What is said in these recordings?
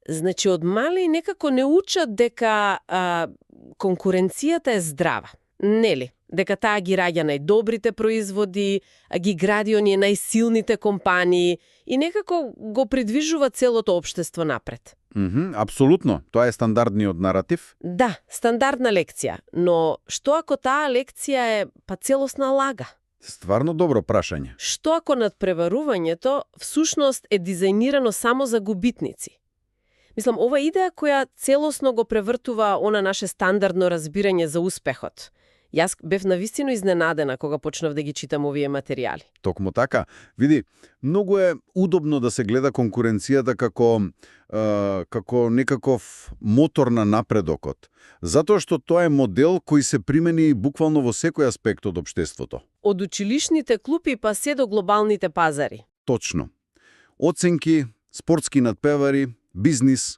Значи, од мали некако не учат дека конкуренцијата е здрава. Нели? Дека таа ги раѓа најдобрите производи, ги гради оние најсилните компании и некако го придвижува целото општество напред. Апсолутно. Тоа е стандардниот наратив. Да, стандардна лекција. Но што ако таа лекција е целосна лага? Стварно добро прашање. Што ако надпреварувањето всушност е дизајнирано само за губитници? Мислам, ова идеја која целосно го превртува она наше стандардно разбирање за успехот. Јас бев навистина изненадена кога почнав да ги читам овие материјали. Токму така. Види, многу е удобно да се гледа конкуренцијата како некаков мотор на напредокот. Затоа што тоа е модел кој се примени буквално во секој аспект од општеството. Од училишните клупи па се до глобалните пазари. Точно. Оценки, спортски надпревари, бизнис.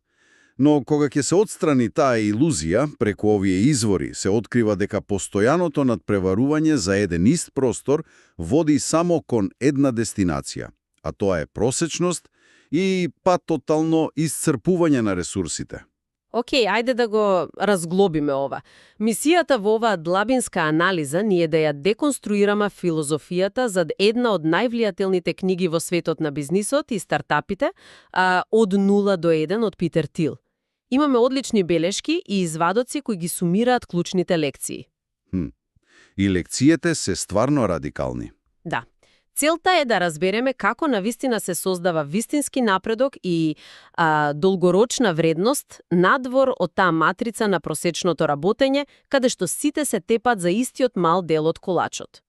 Но кога ќе се отстрани таа илузија, преку овие извори се открива дека постојаното надпреварување за еден ист простор води само кон една дестинација, а тоа е просечност и тотално исцрпување на ресурсите. Океј, ајде да го разглобиме ова. Мисијата во оваа длабинска анализа ни е да ја деконструираме филозофијата за една од највлијателните книги во светот на бизнисот и стартапите, Од 0 до 1 од Питер Тил. Имаме одлични белешки и извадоци кои ги сумираат клучните лекции. И лекциите се стварно радикални. Да. Целта е да разбереме како навистина се создава вистински напредок и долгорочна вредност надвор од таа матрица на просечното работење, каде што сите се тепат за истиот мал дел од колачот.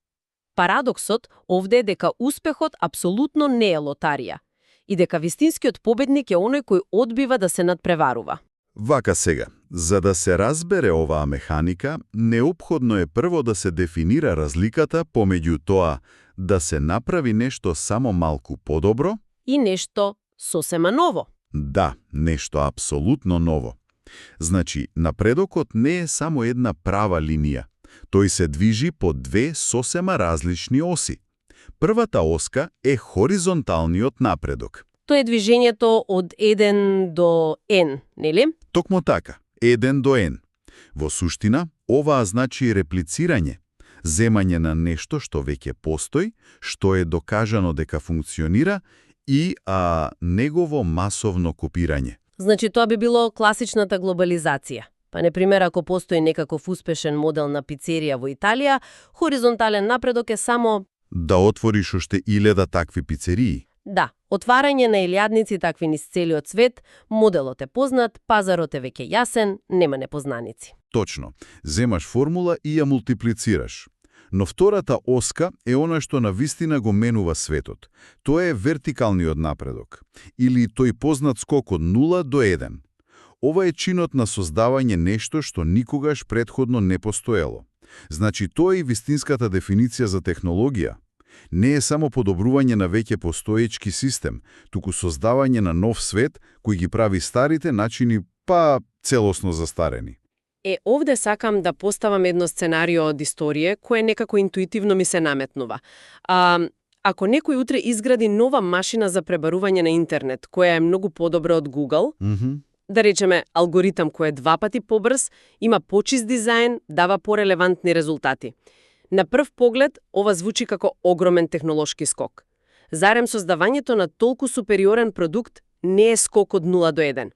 Парадоксот овде е дека успехот апсолутно не е лотарија и дека вистинскиот победник е оној кој одбива да се надпреварува. Вака сега, за да се разбере оваа механика, неопходно е прво да се дефинира разликата помеѓу тоа да се направи нешто само малку подобро и нешто сосема ново. Да, нешто апсолутно ново. Значи, напредокот не е само една права линија. Тој се движи по две сосема различни оси. Првата оска е хоризонталниот напредок. Тоа е движењето од 1 до N, нели? Токму така, 1 до N. Во суштина, оваа значи реплицирање, земање на нешто што веќе постои, што е докажано дека функционира и негово масовно копирање. Значи тоа би било класичната глобализација. Па, например, ако постои некаков успешен модел на пицерија во Италија, хоризонтален напредок е само да отвориш уште 1000 такви пицерии. Да, отварање на илјадници такви низ целиот свет, моделот е познат, пазарот е веќе јасен, нема непознаници. Точно. Земаш формула и ја мултиплицираш. Но втората оска е она што навистина го менува светот. Тоа е вертикалниот напредок, или тој познат скок од 0 до 1. Ова е чинот на создавање нешто што никогаш претходно не постоело. Значи, тоа е вистинската дефиниција за технологија. Не е само подобрување на веќе постоечки систем, туку создавање на нов свет кој ги прави старите начини целосно застарени. Овде сакам да поставам едно сценарио од историја кое некако интуитивно ми се наметнува. Ако некој утре изгради нова машина за пребарување на интернет, која е многу подобра од Google, да речеме алгоритам кој е 2 пати побрз, има почист дизајн, дава порелевантни резултати. На прв поглед, ова звучи како огромен технолошки скок. Зарем создавањето на толку супериорен продукт не е скок од 0 до 1?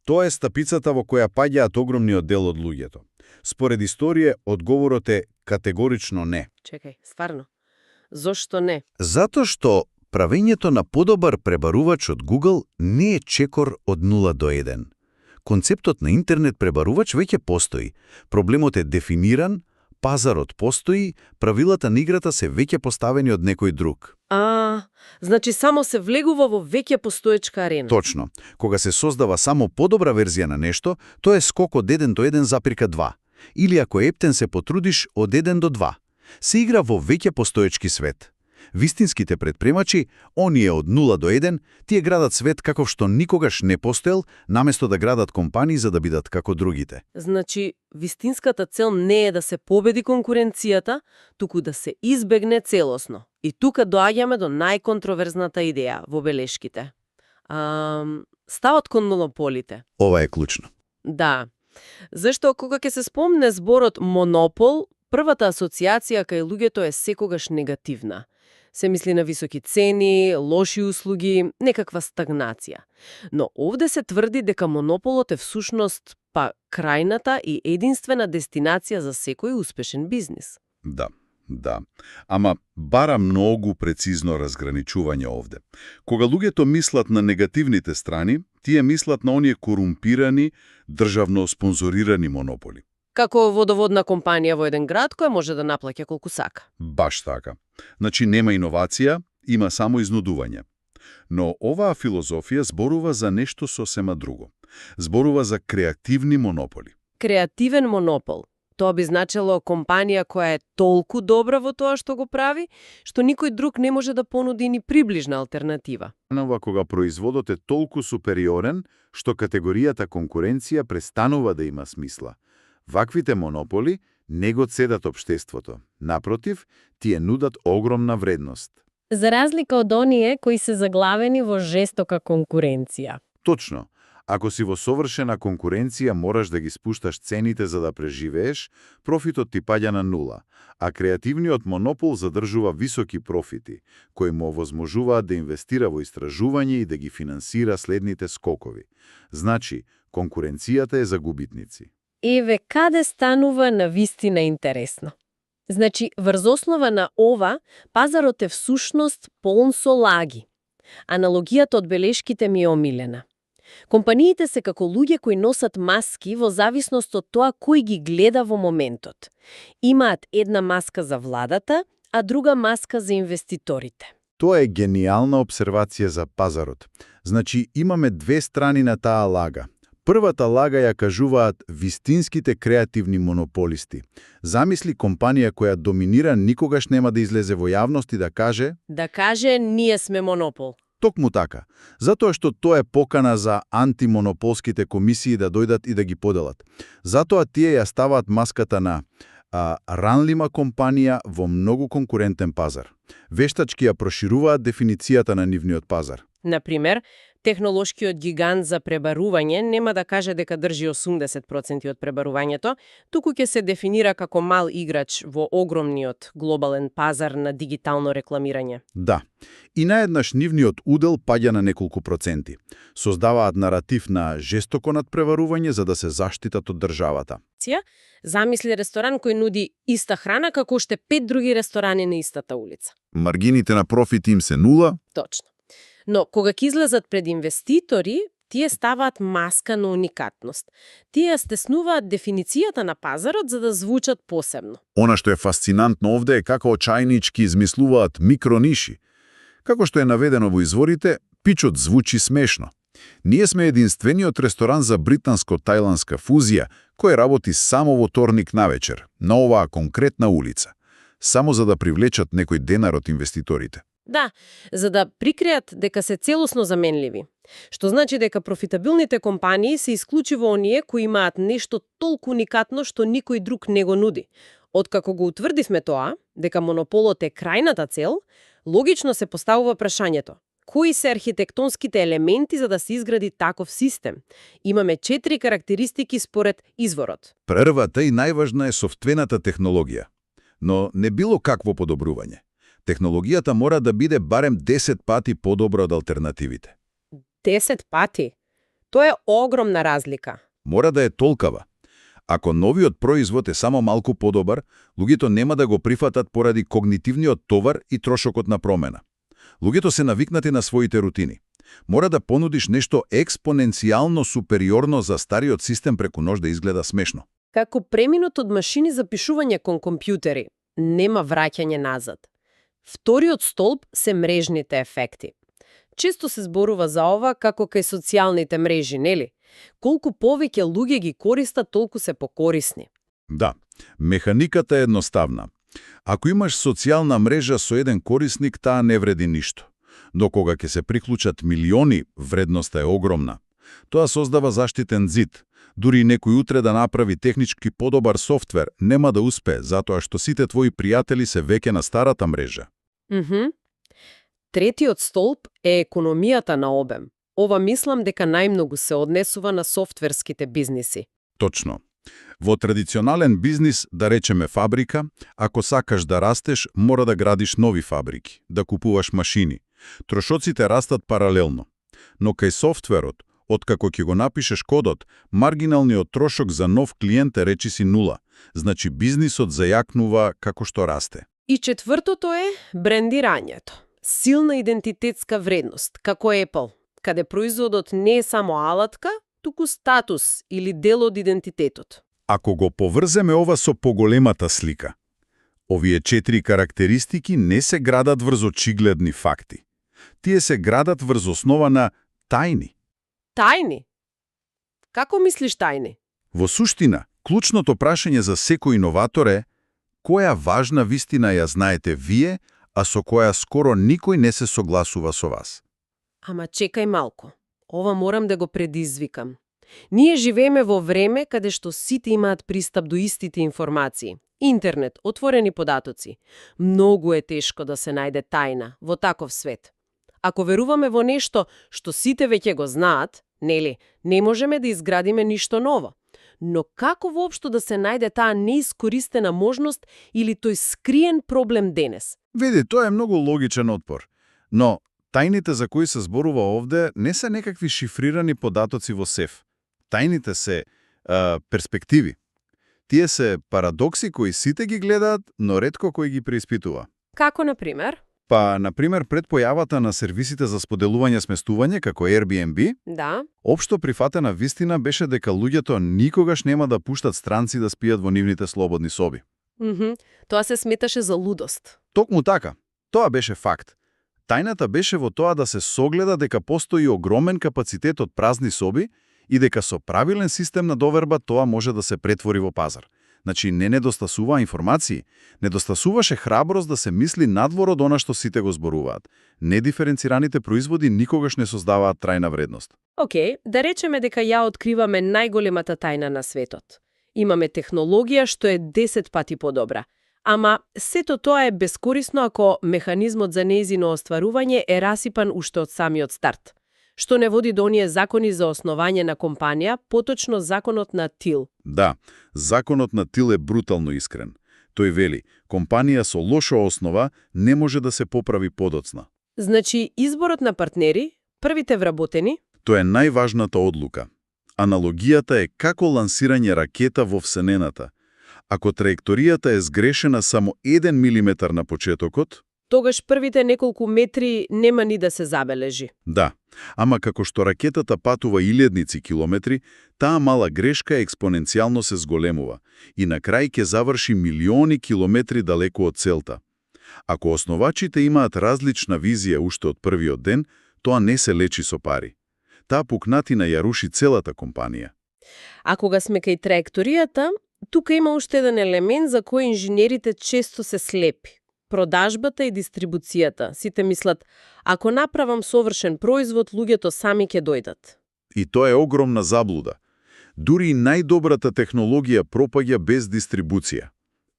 Тоа е стапицата во која паѓаат огромниот дел од луѓето. Според историја, одговорот е категорично не. Чекај, стварно? Зошто не? Затоа што правењето на подобар пребарувач од Google не е чекор од 0 до 1. Концептот на интернет пребарувач веќе постои. Проблемот е дефиниран, пазарот постои, правилата на играта се веќе поставени од некој друг. Значи само се влегува во веќе постоечка арена. Точно. Кога се создава само подобра верзија на нешто, тоа е скок од 1 до 1,2. Или ако ептен се потрудиш од 1 до 2. Се игра во веќе постоечки свет. Вистинските предпремачи, оние од 0 до 1, тие градат свет каков што никогаш не постоел, наместо да градат компании за да бидат како другите. Значи, вистинската цел не е да се победи конкуренцијата, туку да се избегне целосно. И тука доаѓаме до најконтроверзната идеја во белешките. ставот кон монополите. Ова е клучно. Да. Зашто кога ќе се спомне зборот монопол, првата асоциација кај луѓето е секогаш негативна. Се мисли на високи цени, лоши услуги, некаква стагнација. Но овде се тврди дека монополот е всушност крајната и единствена дестинација за секој успешен бизнис. Да. Ама бара многу прецизно разграничување овде. Кога луѓето мислат на негативните страни, тие мислат на оние корумпирани, државно спонзорирани монополи. Како водоводна компанија во еден град која може да наплаќа колку сака. Баш така. Значи нема иновација, има само изнудување. Но оваа филозофија зборува за нешто сосема друго. Зборува за креативни монополи. Креативен монопол. Тоа би значело компанија која е толку добра во тоа што го прави, што никој друг не може да понуди ни приближна алтернатива. Кога производот е толку супериорен, што категоријата конкуренција престанува да има смисла. Ваквите монополи не го цедат општеството. Напротив, тие нудат огромна вредност. За разлика од оние кои се заглавени во жестока конкуренција. Точно. Ако си во совршена конкуренција мораш да ги спушташ цените за да преживееш, профитот ти паѓа на нула, а креативниот монопол задржува високи профити, кои му овозможуваат да инвестира во истражување и да ги финансира следните скокови. Значи, конкуренцијата е за губитници. Еве каде станува навистина интересно. Значи, врз основа на ова, пазарот е всушност полн со лаги. Аналогијата од белешките ми е омилена. Компаниите се како луѓе кои носат маски во зависност од тоа кој ги гледа во моментот. Имаат една маска за владата, а друга маска за инвеститорите. Тоа е гениална обсервација за пазарот. Значи, имаме две страни на таа лага. Првата лага ја кажуваат вистинските креативни монополисти. Замисли компанија која доминира никогаш нема да излезе во јавност и да каже... Да каже, ние сме монопол. Токму така, затоа што тоа е покана за антимонополските комисии да дојдат и да ги поделат. Затоа тие ја ставаат маската на ранлима компанија во многу конкурентен пазар. Вештачки ја прошируваат дефиницијата на нивниот пазар. Например, технолошкиот гигант за пребарување нема да каже дека држи 80% од пребарувањето, туку ќе се дефинира како мал играч во огромниот глобален пазар на дигитално рекламирање. Да, и наеднаш нивниот удел паѓа на неколку проценти. Создаваат наратив на жестоко надпреварување за да се заштитат од државата. Замисли ресторан кој нуди иста храна како уште 5 други ресторани на истата улица. Маргините на профит им се нула. Точно. Но кога ќе излезат пред инвеститори, тие ставаат маска на уникатност. Тие стеснуваат дефиницијата на пазарот за да звучат посебно. Она што е фасцинантно овде е како очајнички измислуваат микрониши. Како што е наведено во изворите, пичот звучи смешно. Ние сме единствениот ресторан за британско-тајландска фузија, кој работи само во вторник навечер, на оваа конкретна улица, само за да привлечат некој денар од инвеститорите. Да, за да прикријат дека се целосно заменливи. Што значи дека профитабилните компании се исклучиво оние кои имаат нешто толку уникатно што никој друг не го нуди. Откако го утврдивме тоа, дека монополот е крајната цел, логично се поставува прашањето: кои се архитектонските елементи за да се изгради таков систем? Имаме 4 карактеристики според изворот. Првата и најважна е софтвената технологија, но не било какво подобрување. Технологијата мора да биде барем 10 пати подобра од алтернативите. 10 пати? Тоа е огромна разлика. Мора да е толкава. Ако новиот производ е само малку подобар, луѓето нема да го прифатат поради когнитивниот товар и трошокот на промена. Луѓето се навикнати на своите рутини. Мора да понудиш нешто експоненцијално супериорно за стариот систем преку нож да изгледа смешно. Како преминот од машини за пишување кон компјутери, нема враќање назад. Вториот столб се мрежните ефекти. Често се зборува за ова како кај социјалните мрежи, нели? Колку повеќе луѓе ги користат, толку се покорисни. Да, механиката е едноставна. Ако имаш социјална мрежа со еден корисник, таа не вреди ништо. Но кога ќе се приклучат милиони, вредноста е огромна. Тоа создава заштитен зид. Дури некој утре да направи технички подобар софтвер, нема да успее, затоа што сите твои пријатели се веќе на старата мрежа. Третиот столб е економијата на обем. Ова мислам дека најмногу се однесува на софтверските бизниси. Точно. Во традиционален бизнис, да речеме фабрика, ако сакаш да растеш, мора да градиш нови фабрики, да купуваш машини. Трошоците растат паралелно. Но кај софтверот, откако ќе го напишеш кодот, маргиналниот трошок за нов клиент е речиси нула. Значи бизнисот зајакнува како што расте. И четвртото е брендирањето. Силна идентитетска вредност, како Apple, каде производот не е само алатка, туку статус или дел од идентитетот. Ако го поврземе ова со поголемата слика, овие 4 карактеристики не се градат врз очигледни факти. Тие се градат врз основа на тајни. Тајни? Како мислиш тајни? Во суштина, клучното прашање за секој иноватор е која важна вистина ја знаете вие, а со која скоро никој не се согласува со вас. Ама чекај малку. Ова морам да го предизвикам. Ние живееме во време каде што сите имаат пристап до истите информации. Интернет, отворени податоци. Многу е тешко да се најде тајна во таков свет. Ако веруваме во нешто што сите веќе го знаат, нели, не можеме да изградиме ништо ново. Но како воопшто да се најде таа неискористена можност или тој скриен проблем денес? Види, тоа е многу логичен отпор. Но тајните за кои се зборува овде не се некакви шифрирани податоци во сеф. Тајните се перспективи. Тие се парадокси кои сите ги гледаат, но ретко кој ги преиспитува. Како, например? Па, например, пред појавата на сервисите за споделување сместување, како Airbnb, Да. општо прифатена вистина беше дека луѓето никогаш нема да пуштат странци да спијат во нивните слободни соби. Тоа се сметаше за лудост. Токму така. Тоа беше факт. Тајната беше во тоа да се согледа дека постои огромен капацитет од празни соби и дека со правилен систем на доверба тоа може да се претвори во пазар. Значи, не недостасуваа информации, недостасуваше храброст да се мисли надвор од она што сите го зборуваат. Недиференцираните производи никогаш не создаваат трајна вредност. Океј, да речеме дека ја откриваме најголемата тајна на светот. Имаме технологија што е 10 пати подобра. Ама сето тоа е бескорисно ако механизмот за нејзино остварување е расипан уште од самиот старт. Што не води до оние закони за основање на компанија, поточно законот на Тил. Да, законот на Тил е брутално искрен. Тој вели, компанија со лоша основа не може да се поправи подоцна. Значи, изборот на партнери, првите вработени, Тоа е најважната одлука. Аналогијата е како лансирање ракета во Вселената. Ако траекторијата е сгрешена само 1 милиметар на почетокот, тогаш првите неколку метри нема ни да се забележи. да, ама како што ракетата патува илјадници километри, таа мала грешка експоненцијално се зголемува и на крај ќе заврши милиони километри далеку од целта. Ако основачите имаат различна визија уште од првиот ден, тоа не се лечи со пари. Таа пукнатина ја руши целата компанија. А кога сме кај траекторијата, тука има уште еден елемент за кој инженерите често се слепи. Продажбата и дистрибуцијата. Сите мислат, ако направам совршен производ, луѓето сами ќе дојдат. И тоа е огромна заблуда. Дури и најдобрата технологија пропаѓа без дистрибуција.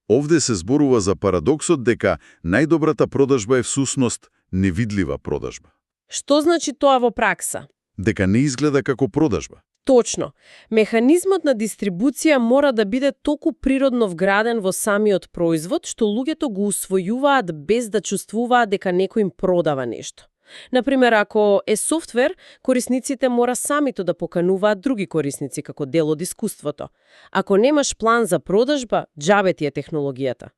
Овде се зборува за парадоксот дека најдобрата продажба е всушност невидлива продажба. Што значи тоа во пракса? Дека не изгледа како продажба. Точно. Механизмот на дистрибуција мора да биде толку природно вграден во самиот производ, што луѓето го усвојуваат без да чувствуваат дека некој им продава нешто. Например, ако е софтвер, корисниците мора самито да покануваат други корисници како дел од искуството. Ако немаш план за продажба, џабе ти е технологијата.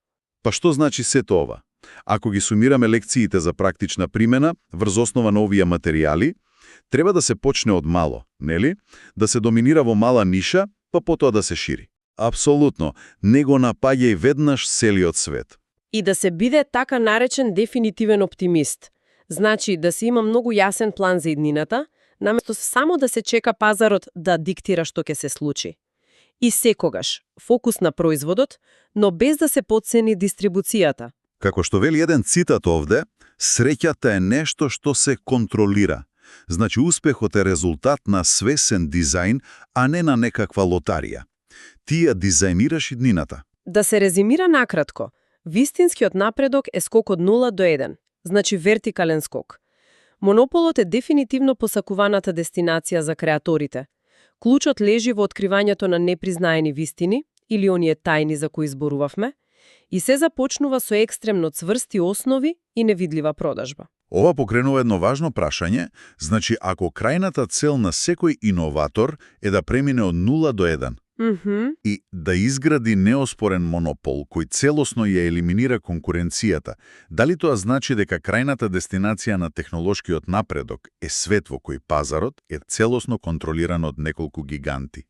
Па што значи сето ова? Ако ги сумираме лекциите за практична примена врз основа на овие материјали, треба да се почне од мало, нели? Да се доминира во мала ниша, па потоа да се шири. Апсолутно, не го напаѓај веднаш целиот свет. И да се биде така наречен дефинитивен оптимист. Значи да се има многу јасен план за иднината, наместо само да се чека пазарот да диктира што ќе се случи. И секогаш, фокус на производот, но без да се потцени дистрибуцијата. Како што вели еден цитат овде, среќата е нешто што се контролира. Значи успехот е резултат на свесен дизајн, а не на некаква лотарија. Ти ја дизајнираш иднината. Да се резимира накратко, вистинскиот напредок е скок од 0 до 1, значи вертикален скок. Монополот е дефинитивно посакуваната дестинација за креаторите. Клучот лежи во откривањето на непризнаени вистини, или оние тајни за кои зборувавме, и се започнува со екстремно цврсти основи и невидлива продажба. Ова покренува едно важно прашање, значи ако крајната цел на секој иноватор е да премине од 0 до 1 и да изгради неоспорен монопол кој целосно ја елиминира конкуренцијата, дали тоа значи дека крајната дестинација на технолошкиот напредок е свет во кој пазарот е целосно контролиран од неколку гиганти?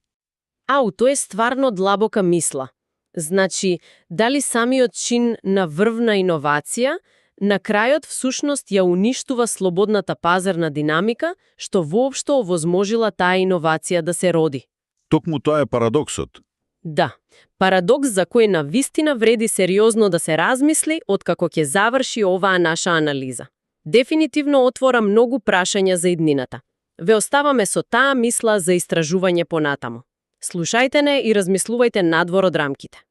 Тоа е стварно длабока мисла. Значи, дали самиот чин на врвна иновација на крајот всушност ја уништува слободната пазарна динамика, што воопшто овозможила таа иновација да се роди. Токму тоа е парадоксот. Да, парадокс за кој на вистина вреди сериозно да се размисли откако ќе заврши оваа наша анализа. Дефинитивно отвора многу прашања за иднината. Ве оставаме со таа мисла за истражување понатаму. Слушајте не и размислувајте надвор од рамките.